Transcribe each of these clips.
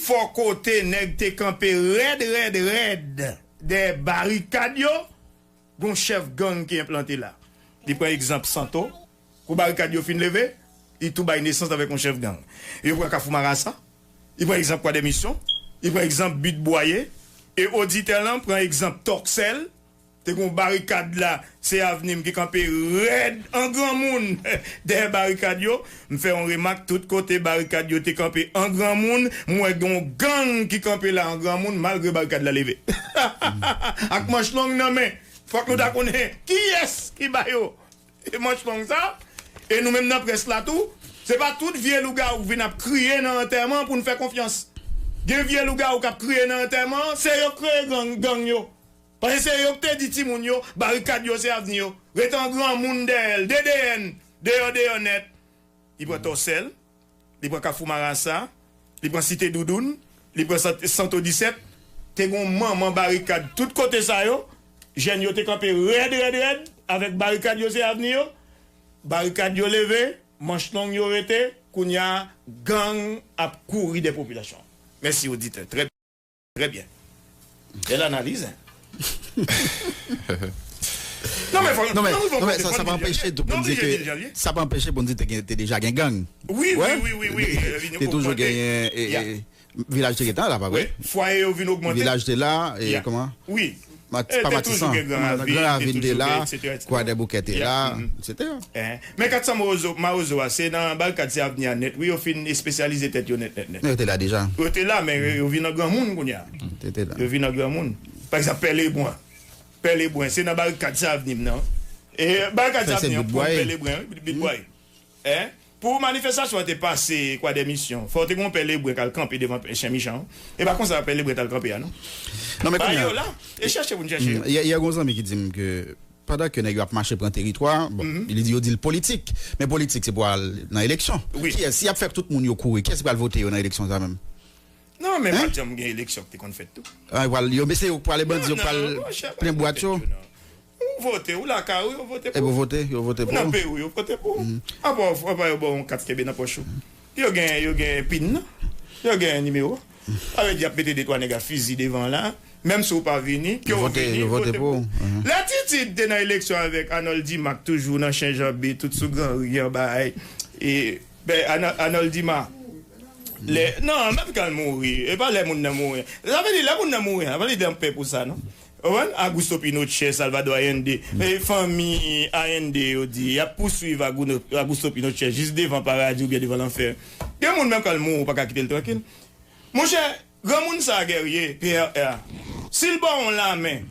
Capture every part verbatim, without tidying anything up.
fò kote nèg te kanpe rèd, rèd, rèd dèyè barikad yo, gon chèf gang ki enplante la. Li pran egzanp Santo, kou barikad yo fin leve, li tou bay nesans avèk yon chèf gang. Yo pran Kafou Marasa, li pran egzanp Kwadèmisyon, li pran egzanp Bit Bwaye, e oditè lan pran egzanp Tòksèl, te gon barikad la, se Avni m ki kanpe rèd an granmoun dèyè barikad yo. M fè yon remak, tout kote barikad yo te kanpe an granmoun, m wè gen yon gang ki kanpe la an granmoun, malgre barikad la leve. Ak manch long nan men. Fòk nou ta konnen kiyès ki ba yo manch long sa. E nou menm nan près la tou, se pa tout vye lougawou k vin ap kriye nan antèman pou n fè konfyans. Gen vye lougawou k ap kriye nan antèman, se yo k kreye gang, gang yo. Paske se yo k te di timoun yo, barikad yo se avni yo. Rete an granmoun dèyè l, D D N, deyò, deyò nèt. Li pran Tòsèl, li pran Kafou Marasa, li pran Site Doudoun, li pran Sant-, Santo disèt. Te gon manman barikad tout kote sa yo. Jèn yo te kanpe rèd, rèd, rèd, avèk barikad yo se avni yo. Barikad yo leve, manch long yo rete, kounye a, gang ap kouri dèyè popilasyon an. Mèsi, oditè. Trè Trè byen. Bèl analiz, hein? Non, men fò, non, men, non, men fò non, men kote sa, sa pa anpeche tou pou n di ke, sa pa anpeche pou n di te gen, te deja gen gang. Wi, wi, wi, wi, wi, euh, vin te toujou ogmante. Genyen, e, ya, e, vilaj te gentan la, pa vre? Wi, fwaye yo vin ogmante. Vilaj te la, e, ya, kòman? Wi. Mat-, e, pa te Matisan, toujou gen Gran Ravin, Gran Ravin te la, etsetera, etsetera. Kwadèboukè te la, etsetera. Eh, men Kat San Mawozo, Mawozo a, se nan barikad se avni a nèt, wi, yo fin espesyalize tèt yo nèt, nèt, nèt. Yo te la deja. Yo te la, men yo, yo vin an granmoun kounye a. Yo te, te la. Yo vin an granmoun. Pa egzanp, Pè Lebwen. Pè Lebwen, se nan barikad se avni m nan. E barikad se avni an, Pè Lebwen, wi, Bit Bwaye. Eh, pou manifestasyon an te pase Kwadèmisyon, fò te gon Pè Lebwen k al kanpe devan Pè Chen Michan. E pa konsa Pè Lebwen t al kanpe a, non. Non, men ba kounye a, yo la, e chèche pou n chèche yo. Mm, yè, yè, gon zanmi ki di m ke pandan ke nèg yo ap mache pran teritwa, bon, li di, yo di l politik. Men politik, se pou al nan eleksyon. Wi. Kiyès, si y ap fè tout moun yo kouri, kiyès ki pral vote yo nan eleksyon sa menm? Non, men pa t janm gen eleksyon ki te konn fèt tou. Ah, pral, yo, men se yo k pral, bandi yo k pral plen bwat yo. Ou vote, ou lakay ou, yo vote pou ou. Epi yo vote, yo vote pou ou. Ou nan peyi ou, yo vote pou ou. Apa, apa yo ba w yon kat kenbe nan pòch ou. Yo gen, yo gen pin nan. Yo gen nimewo. Sa vle di y ap mete de twa nèg a fizi devan la. Menm si w pa vini, ke w vini, yo vote pou ou. Lè Titid te nan eleksyon avèk Arnold Dimac, toujou nan Chen Janbe, tout sou Gran Ri an bay. E, ben, Arno-, Arnold Dimac, lè, non, m ap kal mouri. E pa lè moun nan mouri. Sa vle di, lè moun nan mouri, sa vle di anpè pou sa, non? Ou konprann? Augusto Pinochet, Salvador Allende, e fanmi Allende yo di, y ap pouswiv Aguno-, Augusto Pinochet jis devan paradi oubyen devan lanfè. Gen moun menm kan l mouri, ou pa ka kite l trankil. Monchè, granmoun sa a, Guerrier, P R R, si l ba w yon lamen,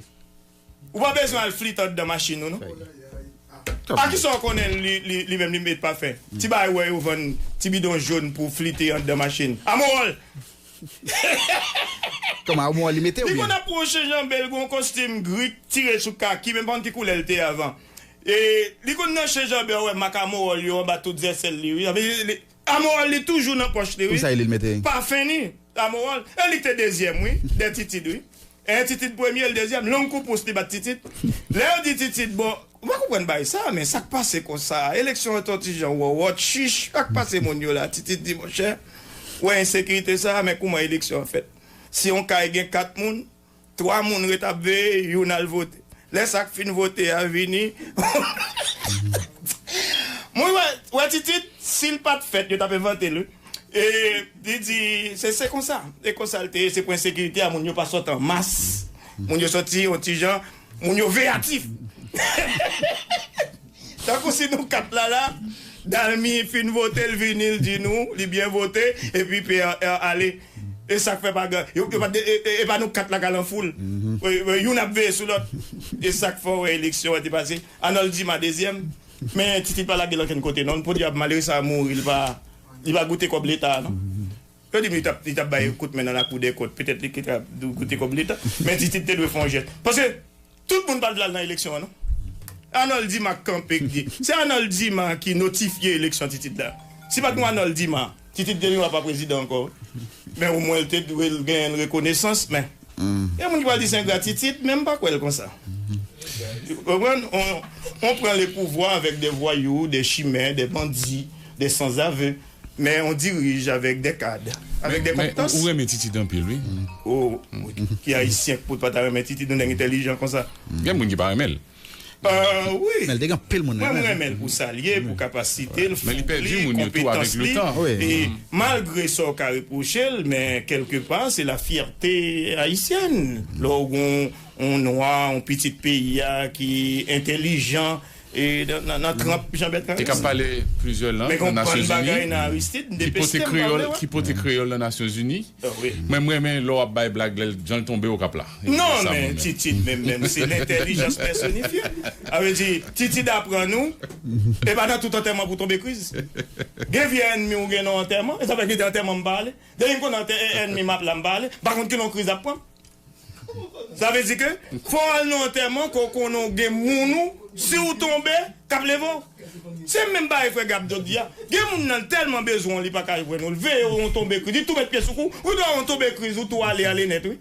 ou pa bezwen al flit anndan machin ou, non. A kisa w konnen li, li, li menm li met pafen? Ti bagay ou wè yo vann, ti bidon jòn pou flite anndan machin. Amoròl! Kòman, amoròl li mete oubyen? Li konn ap pran yon Chen Janbe, l gen yon kostim gri k tire sou kaki, menm pa konn ki koulè l te ye avan. E li konn nan Chen Janbe, ou wè mak amoròl yo anba tout zèsèl li, wi. Sa vle di, li, amoròl li toujou nan pòch li, wi. Pou sa li mete? Pafen li, amoròl. E li k te dezyèm, wi, dèyè Titid, wi. E Titid premye, l dezyèm, long kou pous li bat Titid. Lè yo di Titid, bon, ou pa konprann bagay sa, men sa k pase konsa, eleksyon an te yon ti jan wòwòt, chich, sa k pase moun yo la, Titid di, monchè, ou wè ensekirite sa, men kouman eleksyon an fèt? Si yon kay gen kat moun, twa moun ret ap veye, youn al vote. Lè sa k fin vote a vini, mwen wè, wè Titid, si l pa t fèt, yo t ap envante l, wi. E li di, se, se konsa. E konsa l te ye, se pou ensekirite a, moun yo pa sòti an mas. Moun yo sòti yon ti jan, moun yo veyatif. Tankou si nou kat la la, Dalmi fin vote, l vini, l di nou, li byen vote, epi P R R ale. E sa k fè pa gen, yo, yo pa, e, e, e pa nou kat la k al an foul. E, e, youn ap veye sou lòt. E sa k fè w wè eleksyon an te pase. Arnold Dima dezyèm. Men Titid pa lage l ankenn kote non. Podyab malere sa a mouri, li pa, li pa goute kòb Leta a non. Yo di m li t ap, li t ap bay kout men nan lakou dèkòt. Petèt li ki t ap goute kòb Leta. Men Titid te dwe fè yon jès. Paske tout moun pa t vle al nan eleksyon an non. Arnold Dima k kanpe k di. Se Arnold Dima ki notifye eleksyon Titid la. Si pa t gen Arnold Dima, Titid te dwe pa prezidan ankò. Men omwen l te dwe l genyen rekonesans, men. Gen moun ki pral di se engratitid, men m pa kwè l konsa. Ou konprann? On, on pran le pouvwa avèk de vwayou, de chimè, de bandi, de sanzave. Mais on dirige avec des cadres, avec des compétences. Ou renmen Titid anpil, wi. Oh, ki ayisyen k pou pa ta renmen Titid, nou nèg entèlijan konsa. Gen moun ki pa renmen l. Wi. Men l te gen anpil moun renmen l. Mwen, mwen renmen l pou sa l ye, pou kapasite l, fòk li, konpetans li. E malgre sa w ka repwoche l, men kèlkepa, se la fyète ayisyèn. Lè w gen yon nwa, yon pitit peyi a ki entèlijan, e nan, nan, nan tranp Jean Bertrand Aristide. Te ka pale plizyè lang nan Nasyonzini. Men gen yon bann bagay nan Aristide, m depeste m pa vle wè. Ki pote kreyòl nan Nasyonzini. Mwen, mwen renmen lè w ap bay blag, lè jan l tonbe, ou k ap la. Non, men Titid menm, menm, se lentèlijans pèsonifye. Sa vle di, Titid aprann nou, e pa nan tout antèman pou tonbe kriz. Gen vye ènmi ou gen nan antèman, e sa fè gen de antèman m pa ale. Depi m konnen antè-, ènmi m ap la, m pa ale. M pa konn kilè yon kriz ap pran m. Sa vle di ke fò w al nan antèman ke w konnen w gen moun ou, si w tonbe, k ap leve w. Se menm bagay frè Gab Dot di a. Gen moun nan tèlman bezwen w, li pa ka jwenn ou. L veye w, yon tonbe kriz, li tou met pye sou kou. Ou dwe yon tonbe kriz, ou tou ale, ale nèt, wi.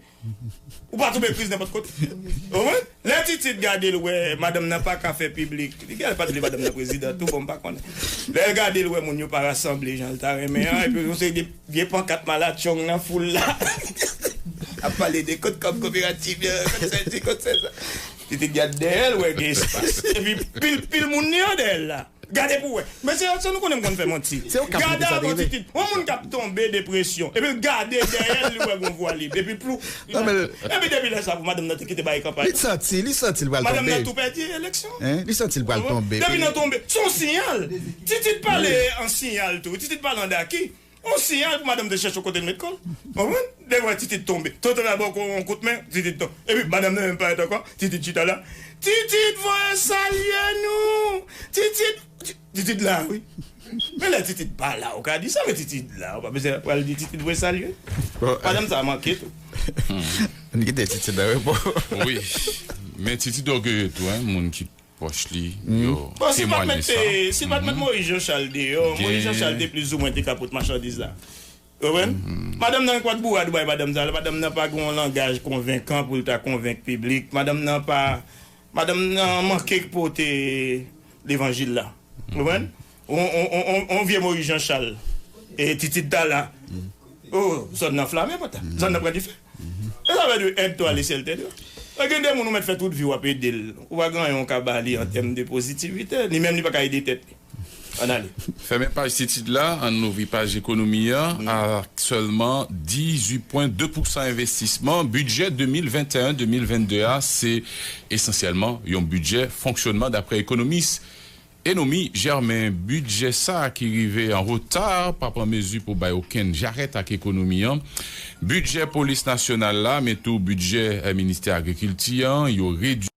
Ou pa tonbe kriz nenpòt kote. Ou konprann? Lè Titid gade l wè madanm nan pa ka fè piblik, li gen pa t vle madanm nan prezidan tou, bon, m pa konnen. Lè l gade l wè moun yo pa rasanble jan l ta renmen an, epi yon seri de vye pankat malatchong nan foul la. Ap pale de kot kòb koperativ yo, kot sèsi, kot sèsa. Titid gad dèyè l, wè gen espas. Epi pil, pil moun li an dèyè l la. Gade pou wè. Men se sa nou konnen m konn fè manti. Gade avan Titid. Yon moun k ap tonbe depresyon. Epi l gade dèyè l, li wè gon vwa lib. Epi plou. Epi depi lè sa pou madanm nan te kite bay kanpay. Li santi, li santi l pral tonbe. Madanm nan tou pèdi eleksyon. Li santi l pral tonbe. Depi nan tonbe. Se yon siyal. Titid pale an siyal tou. Titid pale an daki. On siyal pou madanm te chèche yon kote l met kò l. Konprann? Lè wè Titid tonbe. Tonton la ba w yon kout men, Titid tonbe. Epi madanm nan menm parèt ankò, Titid chita la. Titid voye salye nou! Titid, Titid la, wi. Men lè Titid pa la, ou ka di sa, men Titid la, ou pa bezwen pral di Titid voye salye. Madanm sa manke tou. N kite Titid nan repo. Wi. Men Titid ògeye tou, en, moun ki pwòch li yo temwaye sa. Bon, si pa t met, si pa t met Moyiz Jan Chal deyò, Moyiz Jan Chal te plizoumwen te ka pot machandiz la. Ou konprann? Madanm nan kwat bourad bay madanm sa, madanm nan pa gen yon langaj konvenkan pou l ta konvenk piblik. Madanm nan pa, madanm nan manke pote levanjil la. Ou konprann? On, on, on, on, on vye Moyiz Jan Chal. E Titid ta la. Oh, zòn nan flamen, pata. Zòn nan pran dife. E sa vle di, aide-toi à l'échelle de Dieu. Gen de moun ou mèt fè tout vi w ap ede l. Ou pa gen anyen w ka ba li an tèm de pozitivite. Li menm li pa ka ede tèt li. Ann ale. Fèmen paj Titid la, ann louvri paj ekonomi an. A sèlman dizuit pwen de pousan envestisman, bidjè de mil venteyen de mil vennde a, se esansyèlman yon bidjè fonksyònman, daprè ekonomis Enomy Germain. Bidjè sa a ki rive an reta pa pran mezi pou bay okenn jarèt ak ekonomi an. Bidjè polis nasyonal la, men tou bidjè, eh, ministè agrikilti an, yo redui